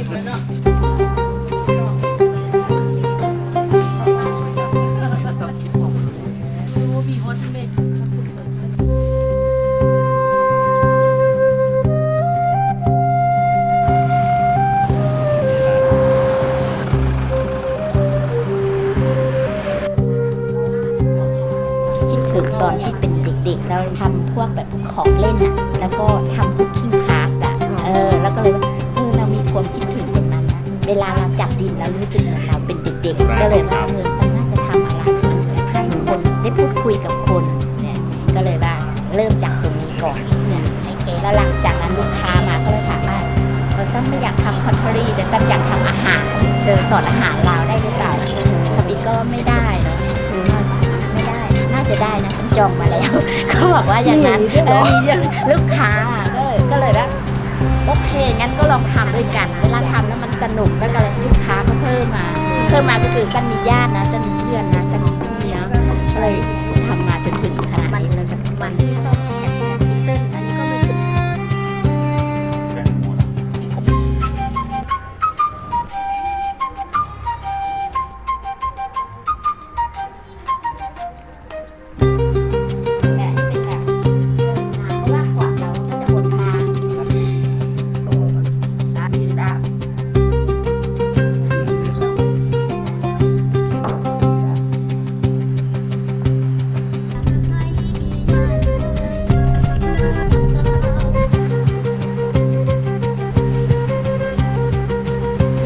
ຄິດເຖິງຕອນທີ່ເປັນເດັກໆ ແລ້ວທຳພວກແບບຂອງເລ່ນນະ ແລ້ວກໍທຳຄຸກຄິ້ງຄລາສອະ ເອີ ແລ້ວກໍເລີຍວ່າ ເອີ ເຮົາມີຄວາມຄິດເຖິງຕົງນັ້ນນະ ເວລາເຮົາຈັບດິນ ເຮົາຮູ້ສຶກເໝືອນເຮົາເປັນເດັກໆ ກໍເລີຍວ່າ ເອີ ເຮົາໜ້າຈະທຳອະໄລທີ່ມັນແບບໃຫ້ຄົນໄດ້ພູດຄຸຍກັບຄົນ ກໍເລີຍວ່າເລີ່ມຈາກຕົງນີ້ກ່ອນ ແລ້ວຫຼັງຈາກນັ້ນລູກຄ້າມາກໍເລີຍຖາມວ່າ ເອີ ຊັ້ນບໍ່ຢາກທຳພອດເທີຣີ ແຕ່ຊັ້ນຢາກທຳອາຫານ ເທີສອນອາຫານລາວໄດ້ຫຼືເປົ່າ? ທຳອິດກໍວ່າ ໄມ່ໄດ້ເນາະ ໄມ່ໄດ້ ໜ້າຈະໄດ້ນະ ຊັ້ນຈອງມາແລ້ວ ກໍບອກວ່າຢ່າງນັ້ນ ເອີ ມີຢູ່ ລູກຄ້າ ກໍເລີຍ ກໍເລີຍແບບ ໂອເຄ ກັນກໍລອງທຳດ້ວຍກັນ ເວລາທຳແລ້ວມັນສະໜຸກ ແລ້ວກໍເລີຍລູກຄ້າກໍເພີ່ມມາ ເພີ່ມມາກໍຄືຊັ້ນມີຍາດນະ ຊັ້ນມີເພື່ອນນະ ຊັ້ນມີພີ່ນະ ກໍເລີຍທຳມາຈົນເຖິງຂະນະນີ້ ແລ້ວກໍວັນທີສອງ ເຊິ່ງອັນນີ້ກໍຄື ແບບນີ້ເປັນແບບ ເອີ ເພາະວ່າຂວາງເຮົາມັນຈະຫົນທາງ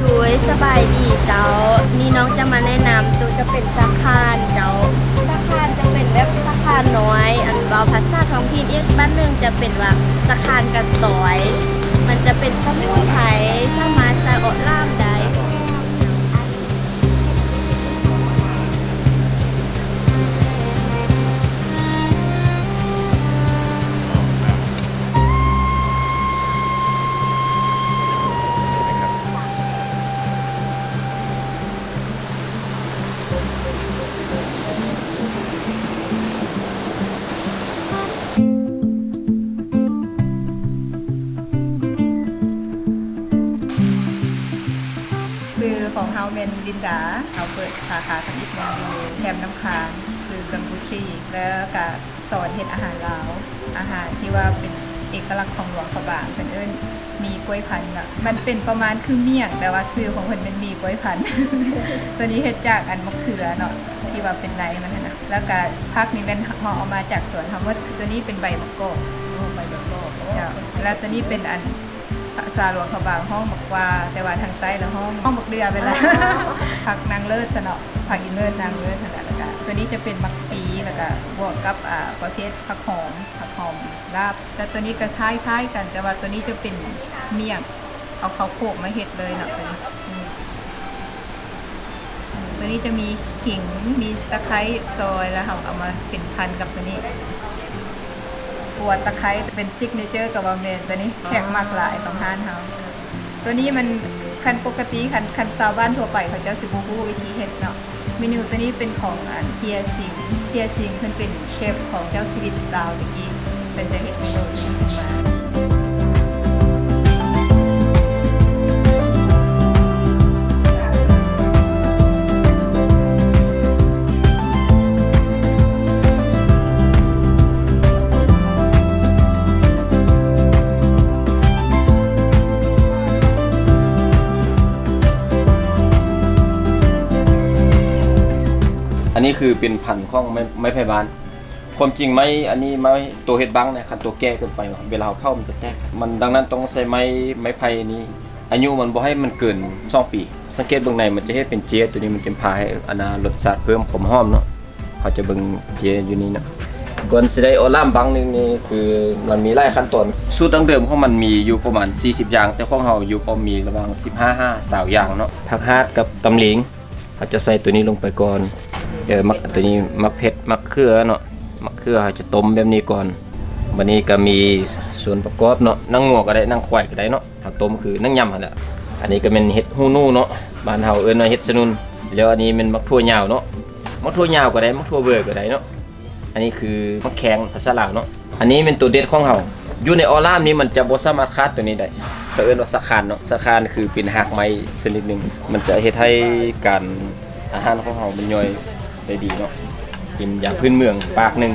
ໂດຍ ສະບາຍດີເຈົ້າ ນີ້ນ້ອງຈະມາແນະນຳ ໂຕຈະເປັນສາຄານເຈົ້າ ສາຄານຈະເປັນແບບສາຄານນ້ອຍ ອັນເວົ້າພາສາທ້ອງຖິ່ນອີກບ້ານໜຶ່ງຈະເປັນວ່າສາຄານກະຕອຍ ມັນຈະເປັນສະໝຸນໄພ ສາມາດໃສ່ເອາະຫຼາມໄດ້. ຊື່ຂອງເຮົາແມ່ນລິນດາ ເຮົາເປີດສາຂາທຳອິດແມ່ນຢູ່ແຄມນ້ຳຄາງ ຊື່ແບມບູທີ ແລ້ວກະສອນເຮັດອາຫານລາວ ອາຫານທີ່ວ່າເປັນເອກະລັກຂອງຫຼວງພະບາງ ເພິ່ນເອີ້ນໝີ່ກ້ວຍພັນເນາະ ມັນເປັນປະມານຄືໝ້ຽງ ແຕ່ວ່າຊື່ຂອງເພິ່ນແມ່ນໝີ່ກ້ວຍພັນ ໂຕນີ້ເຮັດຈາກອັນໝາກເຂືອເນາະ ທີ່ວ່າເປັນໃນມັນຫັ້ນນະ ແລ້ວກະຜັກນີ້ແມ່ນເຮົາເອົາມາຈາກສວນເຮົາໝົດ ໂຕນີ້ເປັນໃບໝາກກອກ ອໍ ໃບໝາກກອກ ເຈົ້າ ແລ້ວໂຕນີ້ເປັນອັນ ພາສາຫຼວງພະບາງຮ້ອງໝາກຫວ້າ ແຕ່ວ່າທາງໃຕ້ລະຮ້ອງ ຮ້ອງໝາກເດືອໄປລະ ຜັກນາງເລີດຊະເນາະ ຜັກອີເລີດນາງເລີດຫັ້ນແຫຼະ ແລ້ວກະໂຕນີ້ຈະເປັນໝາກປີ ແລ້ວກະບວກກັບ ອາ ປະເພດຜັກຫອມ ຜັກຫອມລາບ ແຕ່ໂຕນີ້ກະຄ້າຍໆກັນ ແຕ່ວ່າໂຕນີ້ຈະເປັນໝ້ຽງ ເອົາເຂົ້າໂພກມາເຮັດເລີຍເນາະ ໂຕນີ້ ໂຕນີ້ຈະມີຂີງ ມີຕະໄຄ ຊອຍ ແລ້ວເຮົາເອົາມາເປັນພັນກັບໂຕນີ້ ປົວຕະໄຄ ເປັນຊິກເນເຈີກໍວ່າແມ່ນ ໂຕນີ້ແຂກມັກຫຼາຍຂອງຮ້ານເຮົາ ໂຕນີ້ມັນ ຄັນປົກກະຕິ ຄັນ ຄັນຊາວບ້ານທົ່ວໄປເຂົາເຈົ້າຊິບໍ່ຮູ້ວິທີເຮັດເນາະ ເມນູໂຕນີ້ເປັນຂອງອັນ ເຮຍສິງ ເຮຍສິງເພິ່ນເປັນເຊຟຂອງເຈົ້າຊີວິດລາວແຕ່ກີ້ ເພິ່ນຈະເຮັດເມນູໂຕນີ້ຂຶ້ນມາ. ອັນນີ້ຄືເປັນພັນຂອງໄມ້ ໄມ້ໄຜ່ບ້ານ ຄວາມຈິງໄມ້ອັນນີ້ ໄມ້ໂຕເຮັດບັ້ງນະ ຄັນໂຕແກ່ເກີນໄປ ເວລາເຮົາເຜົາມັນຈະແຕກ ມັນ ດັ່ງນັ້ນຕ້ອງໃຊ້ໄມ້ ໄມ້ໄຜ່ນີ້ ອາຍຸມັນບໍ່ໃຫ້ມັນເກີນສອງປີ ສັງເກດເບິ່ງໃນມັນຈະເຮັດເປັນເຈຍ ໂຕນີ້ມັນຈະພາໃຫ້ອັນນ່າລົດຊາດເພີ່ມຄວາມຫອມເນາະ ເຮົາຈະເບິ່ງເຈຍຢູ່ນີ້ເນາະ ກ່ອນຊິໄດ້ເອາະຫຼາມບັ້ງນີ້ ນີ້ຄືມັນມີຫຼາຍຂັ້ນຕອນ ສູດດັ້ງເດີມຂອງມັນມີຢູ່ປະມານສີ່ສິບຢ່າງ ແຕ່ຂອງເຮົາຢູ່ກໍມີລະຫວ່າງສິບຫ້າຫາຊາວຢ່າງເນາະ ຜັກຫາດກັບຕຳລິງ ເຮົາຈະໃສ່ໂຕນີ້ລົງໄປກ່ອນ ເອີ ໝາກ ໂຕນີ້ໝາກເຜັດ ໝາກເຂືອເນາະ ໝາກເຂືອເຮົາຈະຕົ້ມແບບນີ້ກ່ອນ ບາດນີ້ກະມີສ່ວນປະກອບເນາະ ໜັງງົວກະໄດ້ ໜັງຄວາຍກະໄດ້ເນາະ ເຮົາຕົ້ມຄືໜັງຍຳຫັ້ນແຫຼະ ອັນນີ້ກະແມ່ນເຫັດຫູໜູເນາະ ບ້ານເຮົາເອີ້ນວ່າເຫັດສະໜຸ່ນ ແລ້ວອັນນີ້ແມ່ນໝາກຖົ່ວຍາວເນາະ ໝາກຖົ່ວຍາວກະໄດ້ ໝາກຖົ່ວເວີກະໄດ້ເນາະ ອັນນີ້ຄືໝາກແຂ້ງພາສາລາວເນາະ ອັນນີ້ແມ່ນໂຕເດັດຂອງເຮົາ ຢູ່ໃນເອາະລ້າມນີ້ມັນຈະບໍ່ສາມາດຂາດໂຕນີ້ໄດ້ ເຂົາເອີ້ນວ່າສະຄານເນາະ. ສະຄານຄືເປັນຮາກໄມ້ຊະນິດໜຶ່ງ ມັນຈະເຮັດໃຫ້ການ ອາຫານຂອງເຮົາມັນຍ່ອຍໄດ້ດີເນາະ ເປັນຢາພື້ນເມືອງປາກໜຶ່ງ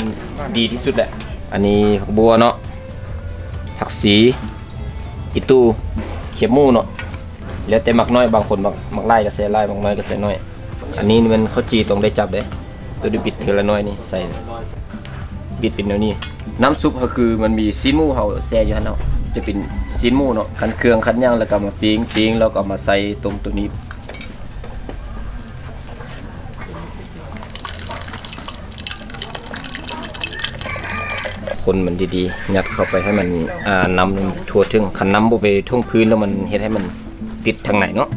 ດີທີ່ສຸດແຫຼະ. ອັນນີ້ຜັກບົວເນາະ ຜັກຊີ ອີ່ຕູ່ ຂຽບໝູເນາະ ແລ້ວແຕ່ມັກໜ້ອຍ ບາງຄົນມັກ ມັກຫຼາຍກໍໃສ່ຫຼາຍ ມັກໜ້ອຍກໍໃສ່ໜ້ອຍ. ອັນນີ້ແມ່ນເຂົ້າຈີ່ຕ້ອງໄດ້ຈັບເດ້ ໂຕໄດ້ບິດເທື່ອລະໜ້ອຍນີ້ໃສ່ ບິດເປັນແນວນີ້. ນ້ຳຊຸບກໍຄືມັນມີຊີ້ນໝູເຮົາແຊ່ຢູ່ຫັ້ນເນາະ ຈະເປັນຊີ້ນໝູເນາະ ຂັ້ນເຄື່ອງຂັ້ນຫຍັງ ແລ້ວກໍເອົາມາປີ້ງ ປີ້ງແລ້ວກໍເອົາມາໃສ່ຕົ້ມໂຕນີ້. ຄົນມັນດີໆ ຍັດເຂົ້າໄປໃຫ້ມັນ ອ່າ ນ້ຳມັນທົ່ວເຖິງ. ຄັນນ້ຳບໍ່ໄປຖ້ວງພື້ນແລ້ວມັນເຮັດໃຫ້ມັນຕິດທາງໃນເນາະ.